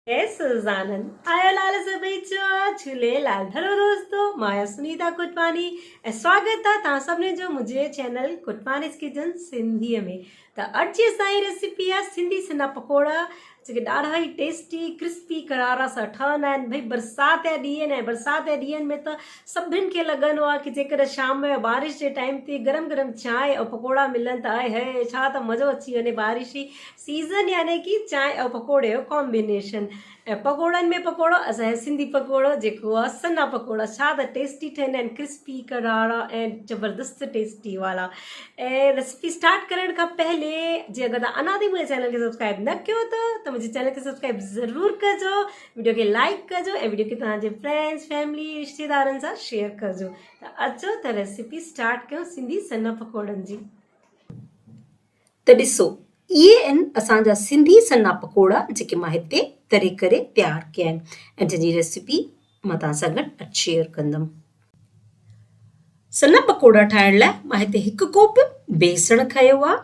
سوزانن آيو لال سڀئي چوا جهوليلال هلو دوستو مان آهيان سنيتا ڪوٽواڻي ۽ سواگت آهي توهان سڀني جو منهنجي چينل ڪوٽواڻيز ڪچن سنڌي ۾ ته اڄ جي اسان جي ريسيپي آهي سنڌي سنها پڪوڙا جيڪي ڏاڍا ئي ٽيسٽي ڪرسپي ڪرارا سان ٺهندا آهن ڀئي برسات جا ڏينهن آهن برسات جي ڏينهن ۾ ته سڀن کي لڳندو آهي ڪي جيڪڏهن شام جو بارش جي ٽائيم تي گرم گرم چانهه ۽ پڪوڙا ملن ته آئي هاء ڇا ته مزو اچي وڃي بارشي سيزن يعني ڪي چانهه ۽ پڪوڙي جو ڪامبينيشن ۽ پڪوڙن ۾ پڪوڙو اسان جو سنڌي پڪوڙو جيڪو آ سنها پڪوڙا ڇا ته ٽيسٽي ٺهندا آهن ڪرسپي ڪراڙا ۽ زبردست ٽيسٽي والا ۽ ريسپي اسٽارٽ ڪرڻ کان پهلي جي اگر تان اڃا تائين منهنجي چينل کي سبسڪرائب نه ڪيو اٿو ته منهنجي چينل کي سبسڪرائب ضرور ڪجو وڊيو کي لائڪ ڪجو ۽ وڊيو کي توهان جي فرينڊز فيملي رشتيدارن سان شيئر ڪجو ته اچو ته ريسپي اسٽارٽ ڪيون سنڌي سنها پڪوڙن جي. ته ڏسو اهي آهن اسان جا سنڌي سنها پڪوڙا جيڪي مان هتي تري ڪري تيار ڪيا آهن ۽ جن جي ريسيپي مان توهان سان گڏ اڄ شيئر ڪندم. سنها پڪوڙا ٺاهڻ لاء مان هتي هڪ ڪوپ بيسڻ کنيو آهي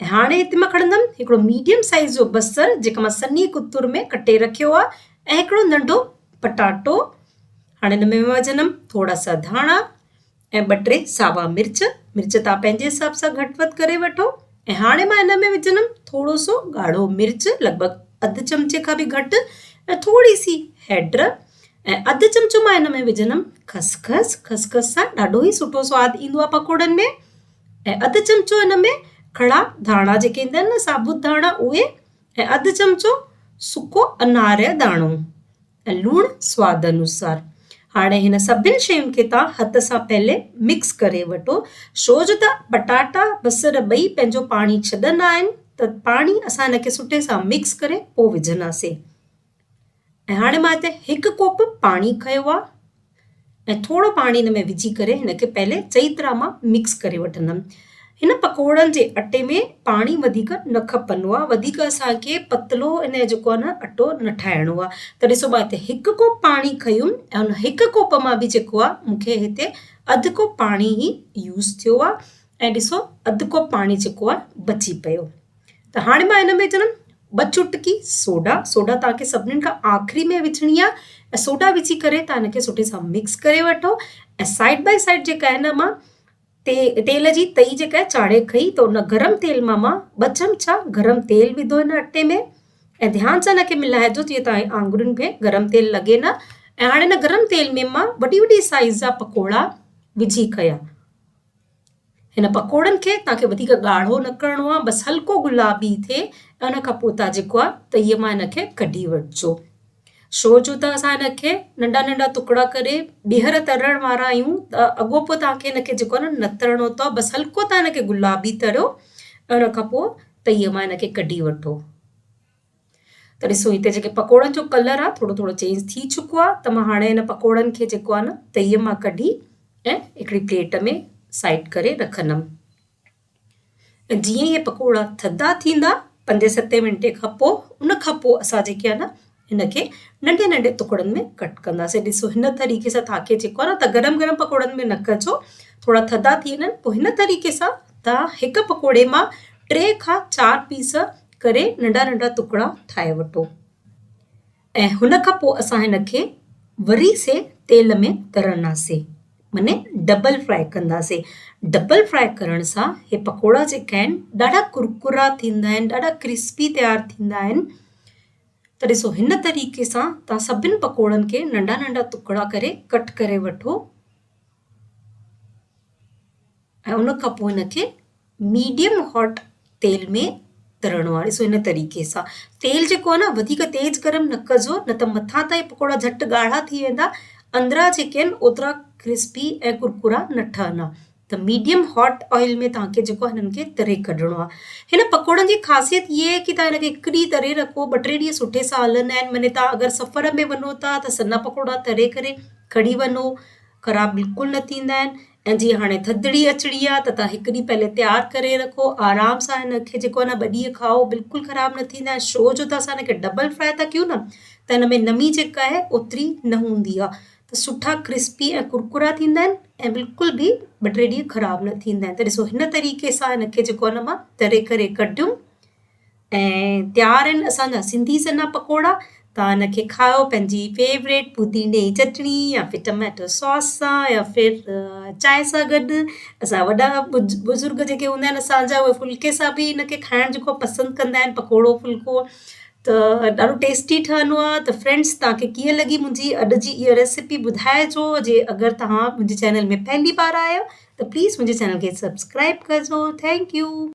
۽ هاڻي هتي مان کڻندم هڪڙو ميڊيم سائيز جو بصر جيڪو مان سنهي ڪتر ۾ ڪٽي رکيو آهي ۽ هڪڙو ننڍو پٽاٽو. هاڻي هن ۾ مان وجهندم ٿورا سا ڌاڻا ۽ ٻه ٽي ساوا مرچ، مرچ توهان پنهنجي حساب سان گهٽ وڌ ڪري وٺو ۽ هاڻي مان ان ۾ وجهندم ٿورو سو ڳاڙهو مرچ لڳ ڀڳ اڌ چمچي کان به گهٽ ۽ ٿوري سي هيڊ ۽ اڌ چمچو مان ان ۾ وجهندم خسخس، خسخس سان ڏاڍو ئي سٺو سواد ايندو آهي پڪوڙن ۾ ۽ اڌ چمچو ان ۾ کڙا ڌاڻا جيڪي ايندا آهن نه ثابت ڌاڻا اهي ۽ اڌ چمچو سڪو انار جو داڻو. ۽ لوڻ سواد انوسار. هاڻي هن سڀن شين کي توهان هٿ سان پهلي مڪس ڪري وٺو ڇو جو ته پٽاٽا بصر ٻئي پنهنجو پاڻي ڇڏندا آهن ته پاڻي اسان هن کي سٺي سان مڪس ڪري پوء وجهنداسين ۽ هاڻي مان هتي هڪ ڪوپ پاڻي کنيو آهي ۽ ٿورو پاڻي هن ۾ وجهي ڪري هن کي پهلي چئي طرح مان مڪس ڪري وٺندم هن پڪوڙن جي اٽي ۾ پاڻي وڌيڪ نه کپندو آهي وڌيڪ اسان کي پتلو ان جو جيڪو آهي نه اٽو نه ٺاهڻو آهي ته ڏسو مان هتي هڪ ڪوپ پاڻي کنيم ۽ ان هڪ ڪوپ مان به جيڪو آهي مون کي هتي اڌ ڪوپ پاڻي ئي يوز ٿيو آهي ۽ ڏسو اڌ ڪوپ پاڻي جيڪو آهي بچي پيو ته هاڻي مان هن ۾ وجهندم ٻه چٽڪي سوڊا سوڊا توهان کي سڀني کان آخري ۾ وجهڻي آهي ۽ سوڊا وجهي ڪري توهان هن کي سٺي سان مڪس ڪري وٺو ۽ سائيڊ بائي سائيڊ جيڪا آهي نه مان تيل جي تئي جيڪا چاڙهي کنئي ته ان گرم تيل مان مان ٻه چمچا گرم تيل وڌو ان اٽي ۾ ۽ ڌيان سان ان کي ملائجو جيئن توهان جي آڱرين کي گرم تيل لڳي نه ۽ هاڻي ان گرم تيل ۾ مان وڏي وڏي سائيز جا پڪوڙا وجهي کنيا. هن پڪوڙن کي توهان کي وڌيڪ ڳاڙهو نه ڪرڻو آهي بس هلڪو گلابي ٿئي ۽ ان کان پوء توهان جيڪو آهي تئي مان ان کي ڪڍي وٺجو. ڇو جو ته اسان هن کي ننڍا ننڍا ٽڪڙا ڪري ٻيهر ترڻ وارا آهيون ته اڳو پوء توهان کي هن کي جيڪو آهي نه نه ترڻو اٿو بس هلڪو توهان هن کي گلابي تريو ۽ ان کان پوء تئيء مان هن کي ڪڍي وٺو ته ڏسو هتي جيڪي پڪوڙن جو ڪلر آهي ٿورو ٿورو چينج ٿي چڪو آهي ته مان هاڻي هن پڪوڙن کي جيڪو آهي نه تئيء مان ڪڍي ۽ هڪڙي پليٽ ۾ سائيڊ ڪري رکندم. ۽ جيئن ئي پڪوڙا ٿڌا ٿيندا پنجين ستين منٽي کان پوء ان کان پوء اسان جيڪي آهي نه هن کي ننڍي ننڍي ٽڪڙن ۾ ڪٽ ڪنداسين ڏسو هن طريقي سان توهان کي جيڪو آهي نه ته گرم گرم پڪوڙن ۾ نه ڪجو ٿورا ٿڌا ٿي وڃن پوء هن طريقي سان توهان هڪ پڪوڙي مان ٽي کان چار پيس ڪري ننڍا ننڍا ٽڪڙا ٺاهي وٺو ۽ هن کان پوء اسان هن کي وري سي تيل ۾ ترنداسين معني ڊبل فرائي ڪنداسين. ڊبل فرائي ڪرڻ سان هي پڪوڙا جيڪا آهن ڏاڍا ڪرڪرا ٿيندا آهن ڏاڍا ڪرسپي تيار ٿيندا آهن ته ڏسو هن طريقي سان توهان سڀني پڪوڙن کي ننڍا ننڍا ٽڪڙا ڪري ڪٽ ڪري وٺو ۽ ان کان پوء هن کي ميڊيم هاٽ تيل ۾ ترڻو آهي ڏسو هن طريقي سان تيل جيڪو آهي نه وڌيڪ تيز گرم نه ڪجو نه ته مٿان تائين پڪوڙا جهٽ ڳاڙها ٿي ويندا اندران جيڪي آهن اوترا ڪرسپي ۽ ڪرڪرا نه ٺهندا ته ميڊيم هاٽ آئل ۾ توهان کي جيڪو آهي هنن کي تري ڪڍڻو آهي هن پڪوڙن جي خاصيت هيء آهي ڪي توهان هن کي هڪ ڏينهن تري رکو ٻه ٽي ڏينهن سٺي سان هلندا آهن معني توهان اگر سفر ۾ وڃو ٿا ته سنها پڪوڙا تري ڪري کڻي وڃو خراب بلڪل نه ٿيندا آهن ۽ جيئن هاڻي ٿڌڙي اچڻي آهي ته توهان هڪ ڏينهن پهلي تيار ڪري رکو آرام سان هن کي جيڪو آهي نه ٻه ڏينهن کائو بلڪل خراب نه ٿيندا آهن ڇو جو ته اسان هن کي ڊبل فرائي ٿا ڪيون نه ته هن ۾ نمي جيڪا آهي اوتري نه هوندي آهي ته سٺا ڪرسپي ۽ ڪرڪرا ٿيندا آهن ۽ بلڪل به ٻه ٽي ڏينهن خراب نه ٿيندا آهن ته ڏسو هن طريقي سان هن کي جيڪو آهي نه مان تري ڪري ڪڍيم ۽ تيار آهن اسان جا سنڌي سنها پڪوڙا توهان ان کي کائو پنهنجي فيوريٽ پوديني جي چٽڻي يا ڦر ٽميٽو ساس سان يا ڦر چانهه سان گڏ. اسان وڏا بزرگ جيڪي هوندا آهن اسان جا اهي ڦلڪي سان به ان کي کائڻ جيڪو پسند ڪندا آهن پڪوڙو ڦلڪو ته ڏاڍو ٽيسٽي ٺهندو آهي ته فرينڊس توهان کي ڪيئن لڳي منهنجي اڄ جي اها ريسيپي ٻڌائجو جي اگر توهان منهنجي چينل ۾ پهلي بار آيا آهيو ته پليز منهنجي چينل کي سبسڪرائب ڪجو thank you.